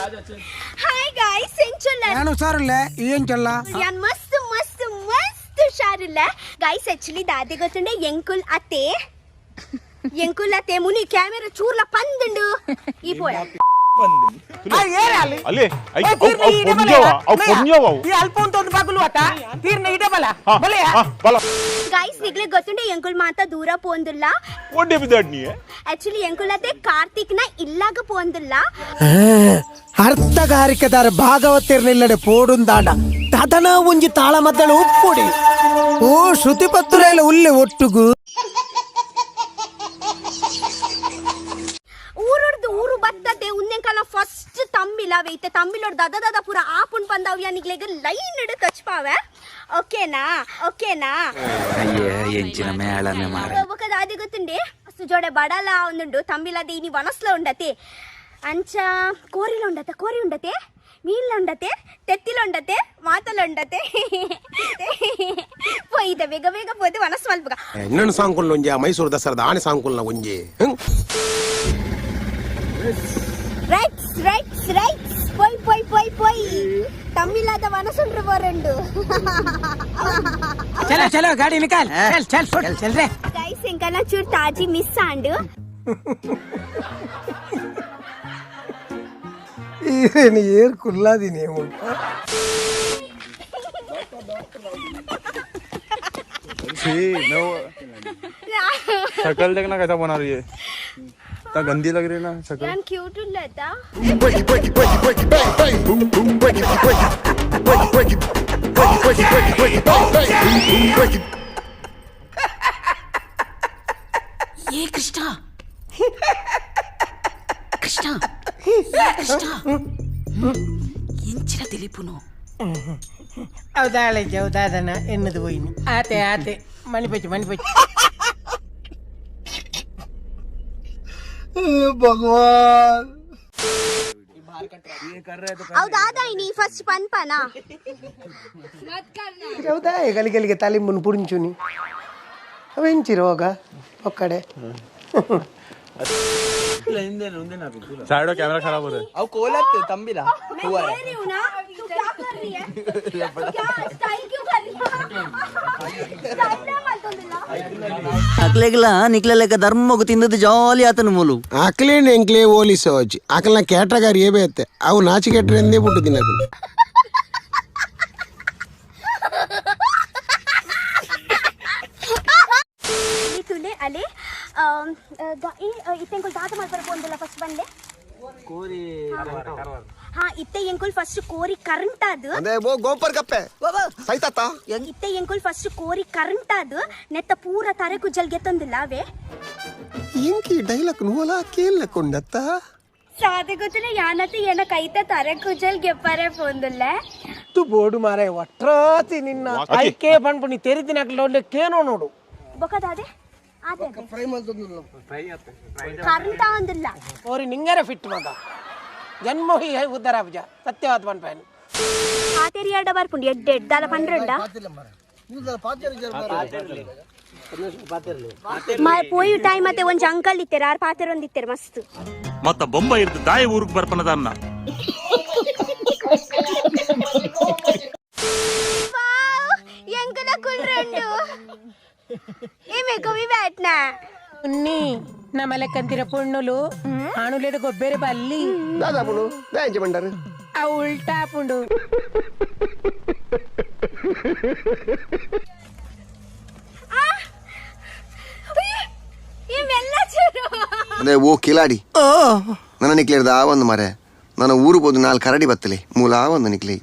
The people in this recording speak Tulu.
Hi guys, ಎಂಚೊಲ್ಲ? ನಾನು ಹುಷಾರಿಲ್ಲ, ಏನ್ ಚಲ್ಲ? ಯಾನ್ ಮಸ್ತ್ ಮಸ್ತ್ ಮಸ್ತ್ ಹುಷಾರಿಲ್ಲ ಗೈಸ್. ಆಕ್ಚುಲಿ ದಾದೆ ಗೊತ್ತುಂಡೆ, ಎಂಕುಲ್ ಅತ್ತೆ, ಎಂಕುಲ್ ಅತ್ತೆ ಮುನಿ ಕ್ಯಾಮೆರಾ ಚೂರ್ಲ ಪಂದುಂಡು ಈ ಪೋಯ. ಅಲ್ಲಿ ಪೊಂಜವ ಅವು, ಪೊಂಜವ ಅವು. ಈ ಅಲ್ಪ ಒಂದು ಬಾಗುಲು ಆತ ತೀರ್ನ ಇಡಬಲ. ಬಲೆಯ. ಬಲ. ಗೈಸ್, ನಿಗ್ಲೆ ಗೊತ್ತುಂಡೆ ಎಂಕುಲ್ ಮಾತ ದೂರ ಪೋಂದುಲ್ಲ. ಒಡ್ಡೆ ಬಿದ್ದಾಡ್ ನೀ. ಆಕ್ಚುಲಿ ಎಂಕುಲ್ ಅತ್ತೆ ಕಾರ್ತಿಕ್ನ ಇಲ್ಲಾಗ ಪೋಂದುಲ್ಲ. ಅರ್ಥಗಾರಿಕೆದಾರ ಭಾಗವತಿರ್ಲಿಲ್ಲಡೆ ಪೋಡುಂದಾಂಡ ತದನ ಒಂಜಿ ತಾಳ ಮದ್ದಳು ಉಪ್ಪುಡಿ ಓ ಶ್ರುತಿ ಪತ್ತುರೇಲ ಉಲ್ಲೆ ಒಟ್ಟುಗು. ಊರುಡ್ದು ಊರು ಬತ್ತತೆ ಉನ್ನೆಂಕಲ ಫಸ್ಟ್ ತಮ್ಮಿಲ ವೈತೆ ತಮ್ಮಿಲೋಡ್ ದದ ದದ ಪೂರ ಆಪುನ್ ಪಂದವ್ಯ ನಿಗ್ಲೆಗ್ ಲೈನ್ ಇಡು ತಚ್ಪಾವೆ, ಓಕೆನಾ? ಓಕೆನಾ? ಅಯ್ಯೇ, ಎಂಚಿನ ಮೇಳನೆ ಮಾರ. ಬೊಕ ದಾದೆ ಗೊತ್ತುಂಡೆ, ಸುಜೋಡೆ ಬಡಲ ಒಂದುಂಡು ತಮ್ಮಿಲದೆ ಇನಿ ವನಸ್ಲ ಉಂಡತೆ, ಅಂಚ ಕೋರಿಲ ಉಂಡತೆ, ಕೋರಿ ಉಂಡತೆ, ಮೀನ್ಲ ಉಂಡತೆ, ತೆತ್ತಿಲ ಉಂಡತೆ, ಮಾತಲ ಉಂಡತೆ. ಪೋಯ್ದೆ ಬೇಗ ಬೇಗ ಪೋದೆ ವನಸ್ ಮಲ್ಪಗ. ಇನ್ನೊಂದು ಸಾಂಕುಲ್ ಒಂಜಿ ಮೈಸೂರು ದಸರಾದ ಆನೆ ಸಾಂಕುಲ್ನ ಒಂಜಿ. Rights rights rights, ಪೊಯ್ ಪೊಯ್ ಪೊಯ್ ಪೊಯ್, ತಮ್ಮಿಲಾದ ವನಸುಂಡ್ರು ಬರಂಡು. ಚಲೋ ಚಲೋ, ಗಾಡಿ ನಿಕಾಲ್, ಚಲ್ ಚಲ್ ಚಲ್ ಚಲ್ ರೇ. ಗೈಸ್, ಎಂಕಲ್ನ ಚೂರು ತಾಜಿ ಮಿಸ್ ಆಂಡ್. ಏನು ಏರ್ ಕುಲ್ಲಾದಿನಿ. शक्ल देखना कैसा बना रही है, इतना गंदी लग रही है ना शक्ल. ನಾನು ಕ್ಯೂಟ್ ಉಲ್ಲತ್ತ. ಏ ಕೃಷ್ಣ, ಕೃಷ್ಣ, ಏ ಕೃಷ್ಣ, ಎಂಚಿನ ತಿಳಿಪುನು? ಹೌದಾಳೆ ಹೌದಾದನ ಎನ್ನದು ಹೋಯ್ನು ಆತೆ ಆತೆ ಮಣಿಪಚ್ಚಿ ಮಣಿಪಚ್ಚಿ. ಭಗವಾನ್. ಹೌದಾದ ಇನಿ ಫಸ್ಟ್ ಪನ್ಪನಾ? ಹೌದಾ, ಗಲಿಗಲಿಗೆ ತಾಲಿಂಬುನ್ ಪುಡಿಂಚುನಿ ಅವೆಂಚಿ ರೋಗ ಒಕ್ಕಡೆ. साइड कैमरा खराब हो रहा है. ಅವು ಕೋಲತ್ತು ತಂಬಿಲ. मैं बोल रही हूँ ना, तू क्या कर रही है? तू क्या स्टाइल क्यों कर रही है? स्टाइल ना ಮಲ್ತೊಂದಿಲ್ಲ. ಅಕ್ಲೆಗ್ಲ ನಿಕ್ಲೆ ಲೆಕ್ಕ ಧರ್ಮಗು ತಿಂದದ್ದು ಜಾಲಿ ಆತನು ಮೂಲು. ಅಕ್ಲೇನ್ ಎಂಕ್ಲೇ ಓಲಿಸೋಜಿ ಅಕಲ್ನ ಕೇಟಗಾರಿ ಏಬೇತ್ತೆ ಅವು ನಾಚಿಕೆಟ್ರೆ ಎಂದೇ ಪುಟ್ಟು ಅಕಲು. ತುಲೆ ಅಲೆ ಇತ್ತೆ ಎಂಕುಲ್ ದಾದ ಮಲ್ಪರ ಪೋಂದಿಲ್ಲ ಫಸ್ಟ್ ಬಂದೆ. ಹಾ, ಇತ್ತೆ ಎಂಕುಲ್ ಫಸ್ಟ್ ಕೋರಿ ಕರೆಂಟ್ ಅದು. ಅದೇ ಓ ಗೋಪರ್ ಕಪ್ಪೆ ಸೈತಾತ. ಇತ್ತೆ ಎಂಕುಲ್ ಫಸ್ಟ್ ಕೋರಿ ಕರೆಂಟ್ ಅದು ನೆತ್ತ ಪೂರ ತರೆ ಕುಜ್ಜಲ್ ಗೆತ್ತೊಂದಿಲ್ಲ ಅವೇ. ಇಂಕಿ ಡೈಲಾಗ್ ನೂಲ ಕೇಳಕೊಂಡತ್ತ. ಸಾದೆ ಗೊತ್ತಿಲ್ಲ ಯಾನತ್ತೆ ಏನ ಕೈತ ತರೆ ಕುಜ್ಜಲ್ ಗೆಪ್ಪರೆ ಪೋಂದಿಲ್ಲ. ಬೋಡು ಮಾರೆ ಒಟ್ರಾತಿ ನಿನ್ನ ಐಕೆ ಪನ್ಪುನಿ ತೆರಿದಿನ ಕೇನೋ ನೋಡು. ಬೊಕದಾದೆ ಅದೇ ಕರೆಂಟ್ ಅಂದಿಲ್ಲ. ಓರಿ ನಿಂಗರ ಫಿಟ್ ಮಗ ಜನ್ಮ ಉದ್ದಾರ ಪೂಜ ಸತ್ಯವಾದ ಪನ್ಪೇನು. ಪಾತೇರಿ ಎರಡ ಬರ್ಪುಂಡು ಎಡ್ಡೆ ಎಡ್ದಾಲ ಪನ್ರೆಂಡ ಪೋಯು ಟೈಮ್ ಮತ್ತೆ ಒಂಜಿ ಅಂಕಲ್ ಇತ್ತೆರ್, ಆರ್ ಪಾತೆರ ಒಂದಿತ್ತೆರ್ ಮಸ್ತ್. ಮತ್ತ ಬೊಂಬೈ ಇರ್ದು ದಾಯ ಊರಿಗೆ ಬರ್ಪನದನ್ನ. ವಾವ್, ಎಂಕುಲ ಕುಲ್ರಂಡು ಈ ಮೇಕವಿ ಬ್ಯಾಟ್ನ. ಉನ್ನಿ ನಮ್ಮಲೆ ಕಂತಿರ ಪೊಣ್ಣುಲು ಆಣುಲೆಡು ಗೊಬ್ಬೆರೆ ಬಲ್ಲಿ. ದಾದಾಪುಡು ದಾಂಚೆ ಬಂಡಾರು. ಆ ಉಲ್ಟಾ ಪುಂಡು. ಈ ಮೆಲ್ಲ ಚೂರು. ಅದೇ ಓ ಕಿಲಾಡಿ, ನನ್ನ ನಿಕ್ಲೇರ್ದ ಆ ಒಂದು ಮರೆ ನನ್ನ ಊರು ಬೋದು ನಾಲ್ ಕರಡಿ ಬತ್ತಲೆ ಮೂಲ ಆ ಒಂದು ನಿಕ್ಲೆ.